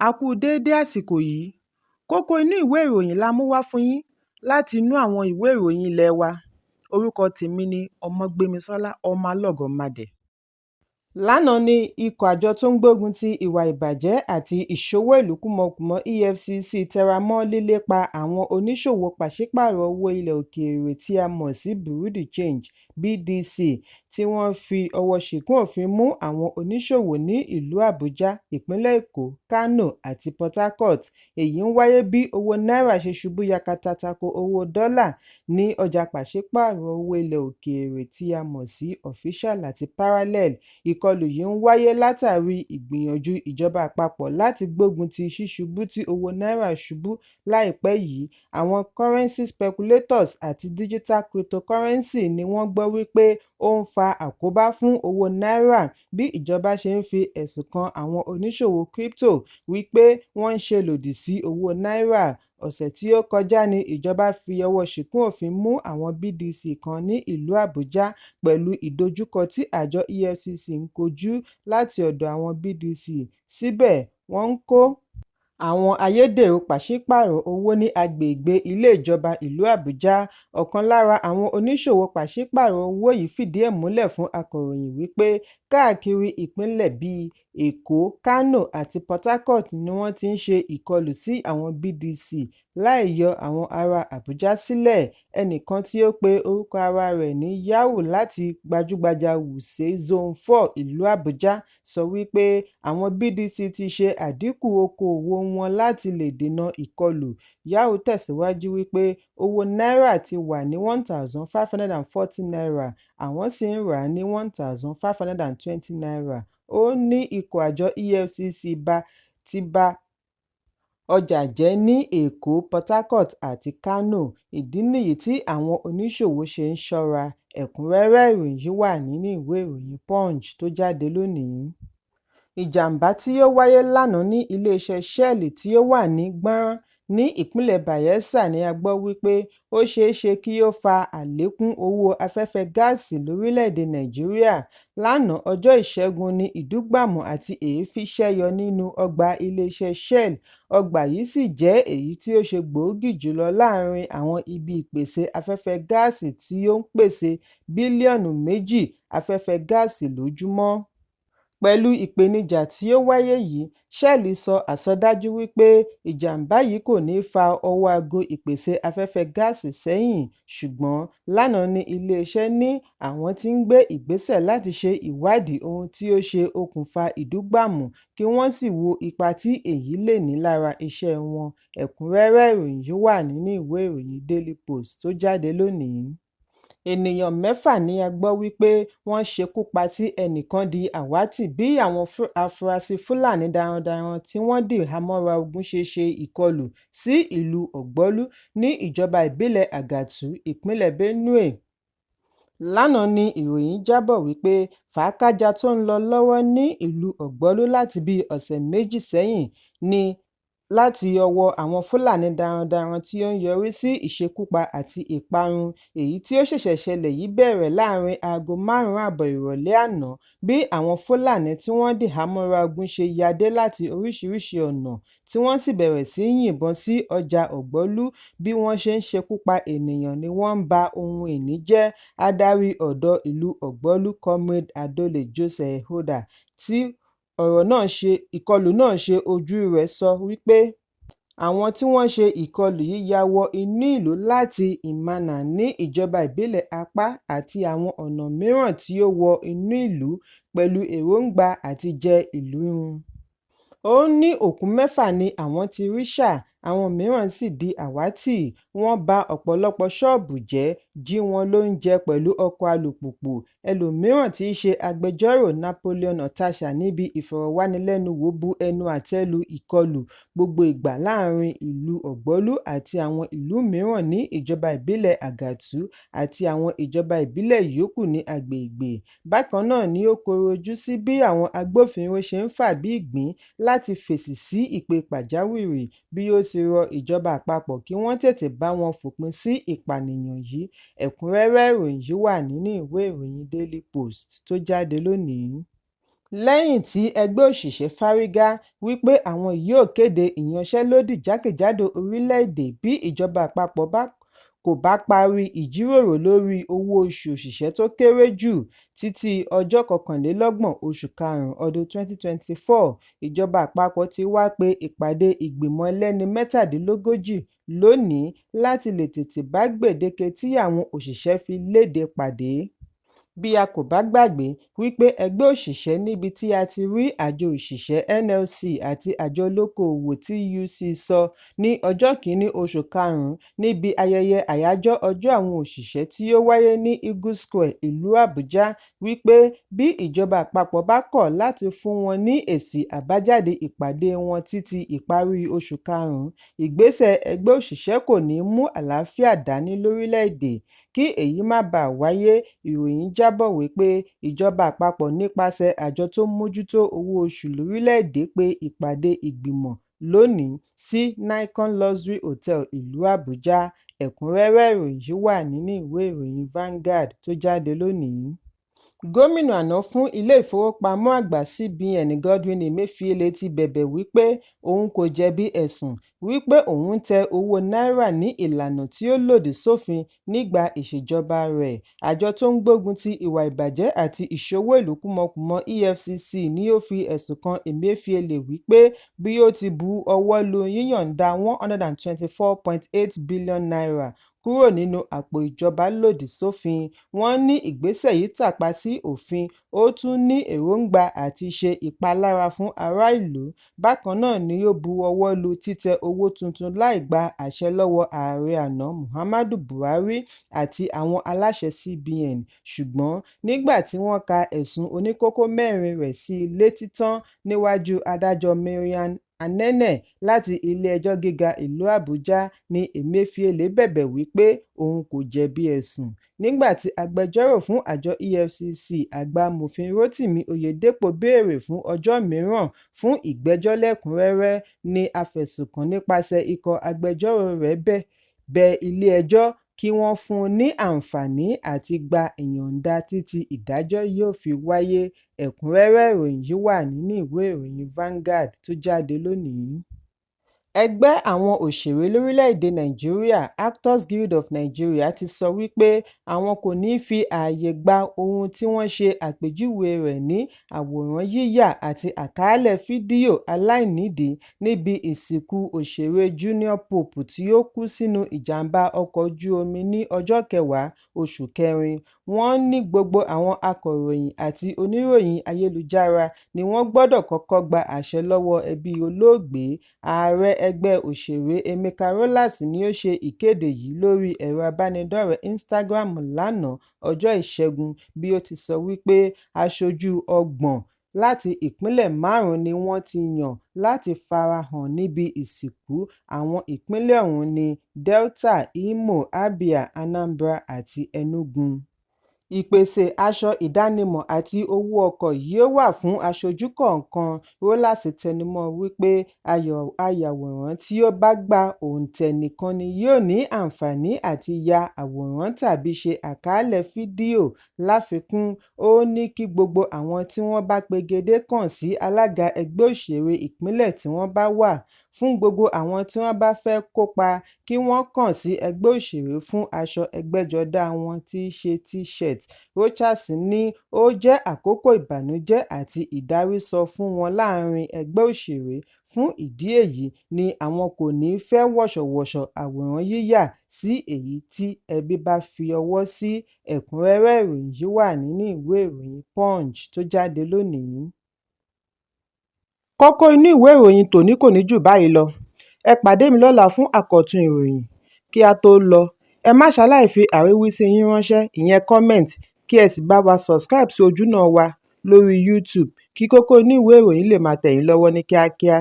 A kú déédé àsìkò yìí. Kókó inú ìwé ìròyìn la mú wá fún yín láti inú àwọn ìwé ìròyìn ilé wa. Orúkọ tèmi ni Ọmọgbémisọ́lá Ọmọlọ́gọ̀mádẹ. Lánàá ni ikọ̀ àjọ tó ń gbógun ti ìwà ìbàjẹ́ àti ìṣowó ìlú kúmọkùmọ EFCC tẹra mọ́ lílépa àwọn oníṣòwò pàṣípààrọ̀ owó ilẹ̀ òkèèrè tí a mọ̀ sí Bureau de Change (BDC), tí wọ́n fi ọwọ́ ṣìkún òfin mú àwọn oníṣòwò ní ìlú Àbújá, ìpínlẹ̀ Èkó, Kánò àti Port Harcourt. Èyí ń wáyé bí owó náírà ṣe ṣubú yakata tako owó dọ́là ní ọjà pàṣípààrọ̀ owó ilẹ̀ òkèèrè tí a mọ̀ sí Official àti Parallel. Ìkọlù yìí ń wáyé látàrí ìgbìyànjú ìjọba àpapọ̀ láti gbógun ti ṣíṣubú tí owó náírà ṣubú láìpẹ́ yìí. Àwọn currency speculators àti digital cryptocurrency ni wọ́n gbọ́ wípé ó ń fa àkóbá fún owó náírà bí ìjọba ṣe ń fi ẹ̀sùn kan àwọn oníṣòwò crypto wípé wọ́n ń ṣe lòdì sí owó náírà. Ọ̀sẹ̀ tí ó kọjá ní ìjọba fi ọwọ́ ṣìkún òfin mú àwọn BDC kan ní ìlú Àbújá pẹ̀lú ìdojúkọ tí àjọ EFCC ń kojú láti ọ̀dọ̀ àwọn BDC. Síbẹ̀, wọ́n ń kó àwọn ayédèrú pàṣípààrọ̀ owó ní agbègbè ilé ìjọba ìlú Àbújá. Ọ̀kan lára àwọn oníṣòwò pàṣípààrọ̀ owó yìí fìdí ẹ̀ múlẹ̀ fún akọ̀ròyìn wípé káàkiri ìpínlẹ̀ bíi Èkó, Kánò àti Port Harcourt ni wọ́n ti ń ṣe ìkọlù sí àwọn BDC láì yọ àwọn ará Àbújá sílẹ̀. Ẹnìkan tí ó pe orúkọ ara rẹ̀ ní Yahoo láti gbajúgbajà Wuse Zone 4 ìlú Àbújá sọ wípé àwọn BDC ti ṣe àdínkù okòòwò wọn láti lè dènà ìkọlù. Yahoo tẹ̀síwájú wípé owó náírà ti wà ní ₦1,540, àwọn sì ń rà á ní ₦1,520. Ó ní ikọ̀ àjọ EFCC ti ba ọjà jẹ́ ní Èkó, Port Harcourt àti Kánò, ìdí nìyí tí àwọn oníṣòwò ṣe ń ṣọ́ra. Ẹ̀kúnrẹ́rẹ́ ìròyìn yìí wà nínú ìwé ìròyìn Punch tó jáde lónìí. Ìjàm̀bá tí ó wáyé lánàá ní iléeṣẹ́ Shell tí ó wà ní Gbọ̀nràn ní ìpínlẹ̀ Bayelsa ni a gbọ́ wípé ó ṣeéṣe kí ó fa àlékún owó afẹ́fẹ́ gáàsì lórílẹ̀-èdè Nàìjíríà. Lánàá ọjọ́ Ìṣẹ́gun ni ìdúgbàmù àti èéfín ṣẹ́yọ nínú ọgbà iléeṣẹ́ Shell. Ọgbà yìí sì jẹ́ èyí tí ó ṣe gbòógì jùlọ láàárín àwọn ibi ìpèsè afẹ́fẹ́ gáàsì tí ó ń pèsè bílíọ̀nù 2 afẹ́fẹ́ gáàsì lójúmọ́. Pẹ̀lú ìpèníjà tí ó wáyé yìí, Shell sọ àsọdájú wípé ìjàm̀bá yìí kò ní fa ọwọ́ aago ìpèsè afẹ́fẹ́ gáàsì sẹ́yìn, ṣùgbọ́n lánàá ni iléeṣẹ́ ní àwọn ti ń gbé ìgbésẹ̀ láti ṣe ìwádìí ohun tí ó ṣe okùnfà ìdúgbàmù kí wọ́n sì wo ipa tí èyí lè ní lára iṣẹ́ wọn. Ẹ̀kúnrẹ́rẹ́ ìròyìn yìí wà nínú ìwé ìròyìn Daily Post tó jáde lónìí. Ènìyàn mẹ́fà ni a gbọ́ wípé wọ́n ṣekú pa tí ẹnìkan di àwátì bí àwọn afurasí Fúlàní darandaran tí wọ́n dì hámọ́ra ogun ṣe ṣe ìkọlù sí ìlú Ògbólú ní ìjọba ìbílẹ̀ Àgàtú, ìpínlẹ̀ Benue. Lánàá ni ìròyìn jábọ̀ wípé fàákájàa tó ń lọ lọ́wọ́ ní ìlú Ògbólú láti bíi ọ̀sẹ̀ méjì sẹ́yìn ní láti ọwọ́ àwọn Fúlàní darandaran tí ó ń yọrí sí ìṣekúpa àti ìparun. Èyí tí ó ṣẹ̀ṣẹ̀ ṣẹlẹ̀ yìí bẹ̀rẹ̀ láàárín aago 5:30 ìrọ̀lẹ́ àná bí àwọn Fúlàní tí wọ́n dìhámọ́ra ogun ṣe ya dé láti oríṣiríṣi ọ̀nà tí wọ́n sì bẹ̀rẹ̀ sí í yìnbọn sí ọjà Ògbólú. Bí wọ́n ṣe ń ṣekú pa ènìyàn ni wọ́n ń ba ohun ìní jẹ́. Adarí ọ̀dọ́ ìlú Ògbólú, Comrade Adole Joseph Ehoda, tí ìkọlù náà ṣe ojúu rẹ̀ sọ wípé àwọn tí wọ́n ṣe ìkọlù yìí ya wọ inú ìlú láti Ìmánà ní ìjọba ìbílẹ̀ Apa àti àwọn ọ̀nà mìíràn tí ó wọ inú ìlú pẹ̀lú èròńgbà àti jẹ ìlú run. Ó ní òkú mẹ́fà ni àwọn ti rí ṣá, àwọn mìíràn sì di àwátì. Wọ́n ba ọ̀pọ̀lọpọ̀ ṣọ́ọ̀bù jẹ́, jí wọn lóúnjẹ pẹ̀lú ọkọ̀ alùpùpù. Ẹlòmíràn tí í ṣe agbẹjọ́rò Napoleon Otacha níbi ìfọ̀rọ̀wánilẹ́nuwò bu ẹnu àtẹ́ lu ìkọlù gbogbo ìgbà láàárín ìlú Ògbólú àti àwọn ìlú mìíràn ní ìjọba ìbílẹ̀ Àgàtú àti àwọn ìjọba ìbílẹ̀ yòókù ní agbègbè. Bákan náà ni ó kọ̀rọ̀ ojú sí bí àwọn agbófinró ṣe ń fà bí ìgbín láti fèsì sí ìpè pàjáwìrì, bí ó ti rọ ìjọba àpapọ̀ kí wọ́n tètè bá wọn fòpin sí ìpànìyàn yìí. Ẹ̀kúnrẹ́rẹ́ ìròyìn yìí wà nínú ìwé ìròyìn Daily Post tó jáde lónìí. Lẹ́yìn tí ẹgbẹ́ òṣìṣẹ́ fárígá wí pé àwọn yóò kéde ìyanṣẹ́lódì jákèjádò orílẹ̀-èdè bí ìjọba àpapọ̀ kò bá parí ìjíròrò lórí owó oṣù òṣìṣẹ́ tó kéré jù títí ọjọ́ 31 oṣù karùn-ún ọdún 2024, ìjọba àpapọ̀ ti wá pe ìpàdé ìgbìmọ̀ ẹlẹ́ni 37 lónìí láti lè tètè bá gbèdéke tí àwọn òṣìṣẹ́ fi léde pàdé. Bí a kò bá gbàgbé wípé ẹgbẹ́ òṣìṣẹ́ níbi tí a ti rí àjọ òṣìṣẹ́ NLC àti àjọ olókoòwò TUC sọ ní ọjọ́ 1 oṣù karùn-ún níbi ayẹyẹ Àyájọ́ Ọjọ́ Àwọn Òṣìṣẹ́ tí ó wáyé ní Eagle Square, ìlú Àbújá wípé bí ìjọba àpapọ̀ bá kọ̀ láti fún wọn ní èsì àbájáde ìpàdé wọn títí ìparí oṣù karùn-ún, ìgbésẹ̀ ẹgbẹ́ òṣìṣẹ́ kò ní mú àlàáfíà dání lórílẹ̀-èdè. Kí èyí má baà wáyé, ìròyìn jábọ̀ wípé ìjọba àpapọ̀ nípasẹ̀ àjọ tó ń mójútó owó oṣù lórílẹ̀-èdè pe ìpàdé ìgbìmọ̀ lónìí sí Nicon Luxury Hotel, ìlú Àbújá. Ẹ̀kúnrẹ́rẹ́ ìròyìn yìí wà nínú ìwé ìròyìn Vanguard tó jáde lónìí. Gómìnà àná fún ilé ìfowópamọ́ àgbà CBN Godwin Emefiele ti bẹ̀bẹ̀ wípé òun kò jẹ̀bi ẹ̀sùn wípé òun tẹ owó náírà ní ìlànà tí ó lòdì sófin nígbà ìṣèjọba rẹ̀. Àjọ tó ń gbógun ti ìwà ìbàjẹ́ àti ìṣowó ìlú kúmọkùmọ EFCC ni ó fi ẹ̀sùn kan Emefiele wípé bí ó ti bu ọwọ́ lu yíyọ̀ǹda N124.8 bílíọ̀nù naira kúrò nínú àpò ìjọba lòdì sófin. Wọ́n ní ìgbésẹ̀ yìí tàpá sí òfin, ó tún ní èròńgbà àti ṣe ìpalára fún ará ìlú. Bákan náà ni ó bu ọwọ́ lu títẹ owó tuntun láì gba àṣẹ lọ́wọ́ Ààrẹ àná Muhammadu Buhari àti àwọn aláṣẹ CBN. Ṣùgbọ́n nígbà tí wọ́n ka ẹ̀sùn oníkókó mẹ́rin rẹ̀ sí i létí tán níwájú adájọ́ Maryam Anene láti ilé ẹjọ́ gíga ìlú Àbújá ní Emefiele bẹ̀bẹ̀ wípé òun kò jẹ̀bi ẹ̀sùn. Nígbà tí agbẹjọ́rò fún àjọ EFCC, àgbà amòfin Rótìmí Oyèdépò béèrè fún ọjọ́ mìíràn fún ìgbẹ́jọ́ lẹ́kùn-ún-rẹ́rẹ́ ní afẹ̀sùnkàn nípasẹ̀ ikọ̀ agbẹjọ́rò rẹ̀ bẹ ilé ẹjọ́ kí wọ́n fún un ní àǹfààní àti gba ìyọ̀ǹda títí ìdájọ́ yóò fi wáyé. Ẹ̀kúnrẹ́rẹ́ ìròyìn yìí wà nínú ìwé ìròyìn Vanguard tó jáde lónìí. Ẹgbẹ́ àwọn òṣèré lórílẹ̀-èdè Nàìjíríà, Actors Guild of Nigeria ti sọ wípé àwọn kò ní fi ààyè gba ohun tí wọ́n ṣe àpèjúwe rẹ̀ ní "àwòrán yíyà àti àkàálẹ̀ fídíò aláìnídìí" níbi ìsìnkú òṣèré Junior Pope tí ó kú sínú ìjàm̀bá ọkọ̀ ojú omi ní ọjọ́ 10 oṣù kẹrin. Wọ́n ní gbogbo àwọn akọ̀ròyìn àti oníròyìn ayélujára ni wọ́n gbọdọ̀ kọ́kọ́ gba àṣẹ lọ́wọ́ ẹbí olóògbé. Ààrẹ ẹgbẹ́ òṣèré Emeka Rollas ni ó ṣe ìkéde yìí lórí ẹ̀rọ ìbánidọ́rẹ̀ẹ́ Instagram lánàá ọjọ́ Ìṣẹ́gun bí ó ti sọ wípé aṣojú 30 láti ìpínlẹ̀ márùn-ún ni wọ́n ti yàn láti farahàn níbi ìsìnkú, àwọn ìpínlẹ̀ ọ̀hún ní Delta, Imo, Abia, Anambra àti Enugu. Ìpèsè aṣọ ìdánimọ̀ àti owó ọkọ̀ yóò wà fún aṣojú kọ̀ọ̀kan. Rollas tẹnumọ́ọ wípé ayàwòrán tí ó bá gba òǹtẹ̀ nìkan ni yóò ní àǹfààní àti ya àwòrán tàbí ṣe àkàálẹ̀ fídíò. Láfikún, ó ní kí gbogbo àwọn tí wọ́n bá pegedé kàn sí alága ẹgbẹ́ òṣèré ìpínlẹ̀ tí wọ́n bá wà. Fún gbogbo àwọn tí wọ́n bá fẹ́ kópa kí wọ́n kàn sí ẹgbẹ́ òṣèré fún aṣọ ẹgbẹ́jọdá wọn tí í ṣe T-shirt. Rochas ní ó jẹ́ àkókò ìbànújẹ́ àti ìdárísọ fún wọn láàárín ẹgbẹ́ òṣèré, fún ìdí èyí ni àwọn kò ní fẹ́ wọ̀ṣọ̀wọ̀ṣọ̀ àwòrán yíyà sí èyí tí ẹbí bá fi ọwọ́ sí. Ẹ̀kúnrẹ́rẹ́ ìròyìn yìí wà nínú ìwé ìròyìn Punch tó jáde lónìí. Kókó inú ìwé ìròyìn tòní kò ní jù báyìí lọ. Ẹ pàdé mi lọ́la fún àkọ́tún ìròyìn. Kí á tó lọ, ẹ má ṣaláì fi àríwísí yín ránṣẹ́ ìyẹn comment kí ẹ sì bá wa subscribe sí ojúnà wa lórí YouTube kí kókó inú ìwé ìròyìn lè máa tẹ̀ yín lọ́wọ́ ní kíákíá.